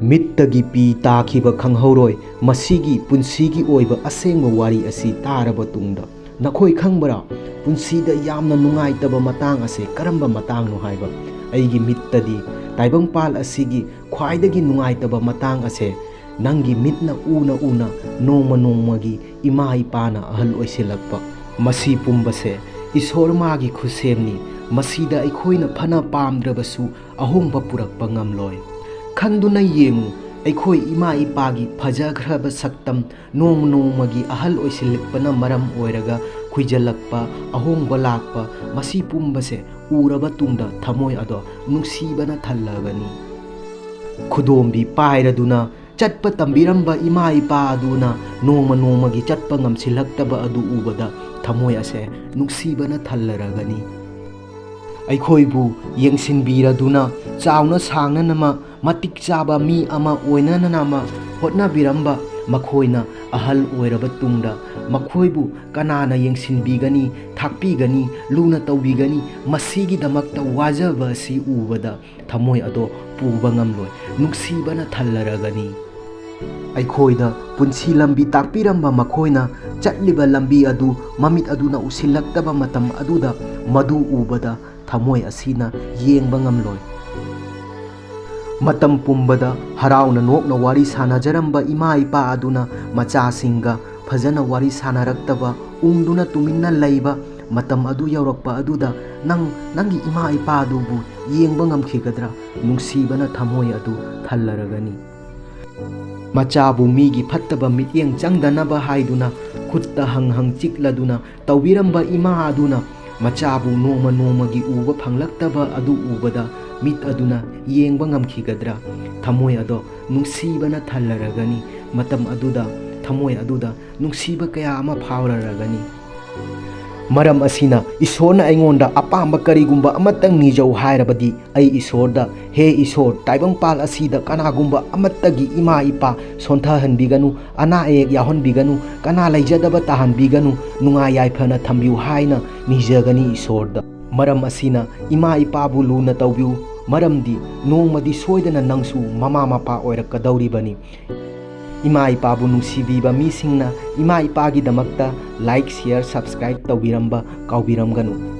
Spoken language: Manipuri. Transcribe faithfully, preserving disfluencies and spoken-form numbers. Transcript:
ꯃꯤꯠꯇꯒꯤ ꯄꯤ ꯇꯥꯈꯤꯕ ꯈꯪꯍꯧꯔꯣꯏ꯫ ꯃꯁꯤꯒꯤ ꯄꯨꯟꯁꯤꯒꯤ ꯑꯣꯏꯕ ꯑꯁꯦꯡꯕ ꯋꯥꯔꯤ ꯑꯁꯤ ꯇꯥꯔꯕ ꯇꯨꯡꯗ, ꯅꯈꯣꯏ ꯈꯪꯕ꯭ꯔꯥ? ꯄꯨꯟꯁꯤꯗ ꯌꯥꯝꯅ ꯅꯨꯡꯉꯥꯏꯇꯕ ꯃꯇꯥꯡ ꯑꯁꯦ ꯀꯔꯝꯕ ꯃꯇꯥꯡꯅꯣ ꯍꯥꯏꯕ? ꯑꯩꯒꯤ ꯃꯤꯠꯇꯗꯤ ꯇꯥꯏꯕꯪꯄꯥꯜ ꯑꯁꯤꯒꯤ ꯈ꯭ꯋꯥꯏꯗꯒꯤ ꯅꯨꯡꯉꯥꯏꯇꯕ ꯃꯇꯥꯡ ꯑꯁꯦ ꯅꯪꯒꯤ ꯃꯤꯠꯅ ꯎꯅ ꯎꯅ ꯅꯣꯡꯃ ꯅꯣꯡꯃꯒꯤ ꯏꯃꯥ ꯏꯄꯥꯅ ꯑꯍꯜ ꯑꯣꯏꯁꯤꯜꯂꯛꯄ꯫ ꯃꯁꯤ ꯄꯨꯝꯕꯁꯦ ꯏꯁꯣꯔ ꯃꯥꯒꯤ ꯈꯨꯠꯁꯦꯝꯅꯤ꯫ ꯃꯁꯤꯗ ꯑꯩꯈꯣꯏꯅ ꯐꯅ ꯄꯥꯝꯗ꯭ꯔꯕꯁꯨ ꯑꯍꯣꯡꯕ ꯄꯨꯔꯛꯄ ꯉꯝꯂꯣꯏ꯫ ꯈꯟꯗꯨꯅ ꯌꯦꯡꯉꯨ, ꯑꯩꯈꯣꯏ ꯏꯃꯥ ꯏꯄꯥꯒꯤ ꯐꯖꯈ꯭ꯔꯕ ꯁꯛꯇꯝ ꯅꯣꯡꯃ ꯅꯣꯡꯃꯒꯤ ꯑꯍꯜ ꯑꯣꯏꯁꯤꯜꯂꯛꯄꯅ ꯃꯔꯝ ꯑꯣꯏꯔꯒ ꯈꯨꯏꯖꯜꯂꯛꯄ, ꯑꯍꯣꯡꯕ ꯂꯥꯛꯄ, ꯃꯁꯤ ꯄꯨꯝꯕꯁꯦ ꯎꯔꯕ ꯇꯨꯡꯗ ꯊꯃꯣꯏ ꯑꯗꯣ ꯅꯨꯡꯁꯤꯕꯅ ꯊꯜꯂꯒꯅꯤ꯫ ꯈꯨꯗꯣꯝꯕꯤ ꯄꯥꯏꯔꯗꯨꯅ ꯆꯠꯄ ꯇꯝꯕꯤꯔꯝꯕ ꯏꯃꯥ ꯏꯄꯥ ꯑꯗꯨꯅ ꯅꯣꯡꯃ ꯅꯣꯡꯃꯒꯤ ꯆꯠꯄ ꯉꯝꯁꯤꯜꯂꯛꯇꯕ ꯑꯗꯨ ꯎꯕꯗ ꯊꯃꯣꯏ ꯑꯁꯦ ꯅꯨꯡꯁꯤꯕꯅ ꯊꯜꯂꯔꯒꯅꯤ꯫ ꯑꯩꯈꯣꯏꯕꯨ ꯌꯦꯡꯁꯤꯟꯕꯤꯔꯗꯨꯅ ꯆꯥꯎꯅ ꯁꯥꯡꯅꯅꯃ ꯃꯇꯤꯛ ꯆꯥꯕ ꯃꯤ ꯑꯃ ꯑꯣꯏꯅꯅꯕ ꯍꯣꯠꯅꯕꯤꯔꯝꯕ ꯃꯈꯣꯏꯅ ꯑꯍꯜ ꯑꯣꯏꯔꯕ ꯇꯨꯡꯗ ꯃꯈꯣꯏꯕꯨ ꯀꯅꯥꯅ ꯌꯦꯡꯁꯤꯟꯕꯤꯒꯅꯤ, ꯊꯥꯛꯄꯤꯒꯅꯤ, ꯂꯨꯅ ꯇꯧꯕꯤꯒꯅꯤ? ꯃꯁꯤꯒꯤꯗꯃꯛꯇ ꯋꯥꯖꯕ ꯑꯁꯤ ꯎꯕꯗ ꯊꯃꯣꯏ ꯑꯗꯣ ꯄꯨꯕ ꯉꯝꯂꯣꯏ, ꯅꯨꯡꯁꯤꯕꯅ ꯊꯜꯂꯔꯒꯅꯤ꯫ ꯑꯩꯈꯣꯏꯗ ꯄꯨꯟꯁꯤ ꯂꯝꯕꯤ ꯇꯥꯛꯄꯤꯔꯝꯕ ꯃꯈꯣꯏꯅ ꯆꯠꯂꯤꯕ ꯂꯝꯕꯤ ꯑꯗꯨ ꯃꯃꯤꯠ ꯑꯗꯨꯅ ꯎꯁꯤꯜꯂꯛꯇꯕ ꯃꯇꯝ ꯑꯗꯨꯗ ꯃꯗꯨ ꯎꯕꯗ ꯊꯃꯣꯏ ꯑꯁꯤꯅ ꯌꯦꯡꯕ ꯉꯝꯂꯣꯏ꯫ ꯃꯇꯝ ꯄꯨꯝꯕꯗ ꯍꯔꯥꯎꯅ ꯅꯣꯛꯅ ꯋꯥꯔꯤ ꯁꯥꯟꯅꯖꯔꯝꯕ ꯏꯃꯥ ꯏꯄꯥ ꯑꯗꯨꯅ ꯃꯆꯥꯁꯤꯡꯒ ꯐꯖꯅ ꯋꯥꯔꯤ ꯁꯥꯟꯅꯔꯛꯇꯕ, ꯎꯪꯗꯨꯅ ꯇꯨꯃꯤꯟꯅ ꯂꯩꯕ ꯃꯇꯝ ꯑꯗꯨ ꯌꯧꯔꯛꯄ ꯑꯗꯨꯗ ꯅꯪ ꯅꯪꯒꯤ ꯏꯃꯥ ꯏꯄꯥ ꯑꯗꯨꯕꯨ ꯌꯦꯡꯕ ꯉꯝꯈꯤꯒꯗ꯭ꯔꯥ? ꯅꯨꯡꯁꯤꯕꯅ ꯊꯃꯣꯏ ꯑꯗꯨ ꯊꯜꯂꯔꯒꯅꯤ꯫ ꯃꯆꯥꯕꯨ ꯃꯤꯒꯤ ꯐꯠꯇꯕ ꯃꯤꯠꯌꯦꯡ ꯆꯪꯗꯅꯕ ꯍꯥꯏꯗꯨꯅ ꯈꯨꯠꯇ ꯍꯪ ꯍꯪ ꯆꯤꯛꯂꯗꯨꯅ ꯇꯧꯕꯤꯔꯝꯕ ꯏꯃꯥ ꯑꯗꯨꯅ ꯃꯆꯥꯕꯨ ꯅꯣꯡꯃ ꯅꯣꯡꯃꯒꯤ ꯎꯕ ꯐꯪꯂꯛꯇꯕ ꯑꯗꯨ ꯎꯕꯗ ꯃꯤꯠ ꯑꯗꯨꯅ ꯌꯦꯡꯕ ꯉꯝꯈꯤꯒꯗ꯭ꯔꯥ? ꯊꯃꯣꯏ ꯑꯗꯣ ꯅꯨꯡꯁꯤꯕꯅ ꯊꯜꯂꯔꯒꯅꯤ꯫ ꯃꯇꯝ ꯑꯗꯨꯗ ꯊꯃꯣꯏ ꯑꯗꯨꯗ ꯅꯨꯡꯁꯤꯕ ꯀꯌꯥ ꯑꯃ ꯐꯥꯎꯔꯔꯒꯅꯤ꯫ ꯃꯔꯝ ꯑꯁꯤꯅ ꯏꯁꯣꯔꯅ ꯑꯩꯉꯣꯟꯗ ꯑꯄꯥꯝꯕ ꯀꯔꯤꯒꯨꯝꯕ ꯑꯃꯇꯪ ꯅꯤꯖꯧ ꯍꯥꯏꯔꯕꯗꯤ, ꯑꯩ ꯏꯁꯣꯔꯗ, "ꯍꯦ ꯏꯁꯣꯔ, ꯇꯥꯏꯕꯪꯄꯥꯜ ꯑꯁꯤꯗ ꯀꯅꯥꯒꯨꯝꯕ ꯑꯃꯠꯇꯒꯤ ꯏꯃꯥ ꯏꯄꯥ ꯁꯣꯟꯊꯍꯟꯕꯤꯒꯅꯨ, ꯑꯅꯥ ꯑꯌꯦꯛ ꯌꯥꯎꯍꯟꯕꯤꯒꯅꯨ, ꯀꯅꯥ ꯂꯩꯖꯗꯕ ꯇꯥꯍꯟꯕꯤꯒꯅꯨ, ꯅꯨꯡꯉꯥꯏ ꯌꯥꯏꯐꯅ ꯊꯝꯕꯤꯌꯨ" ꯍꯥꯏꯅ ꯅꯤꯖꯒꯅꯤ ꯏꯁꯣꯔꯗ꯫ ꯃꯔꯝ ꯑꯁꯤꯅ ꯏꯃꯥ ꯏꯄꯥꯕꯨ ꯂꯨꯅ ꯇꯧꯕꯤꯌꯨ꯫ ꯃꯔꯝꯗꯤ ꯅꯣꯡꯃꯗꯤ ꯁꯣꯏꯗꯅ ꯅꯪꯁꯨ ꯃꯃꯥ ꯃꯄꯥ ꯑꯣꯏꯔꯛꯀꯗꯧꯔꯤꯕꯅꯤ꯫ ꯏꯃꯥ ꯏꯄꯥꯕꯨ ꯅꯨꯡꯁꯤꯕꯤꯕ ꯃꯤꯁꯤꯡꯅ ꯏꯃꯥ ꯏꯄꯥꯒꯤꯗꯃꯛꯇ like, share, subscribe ꯇꯧꯕꯤꯔꯝꯕ ꯀꯥꯎꯕꯤꯔꯝꯒꯅꯨ꯫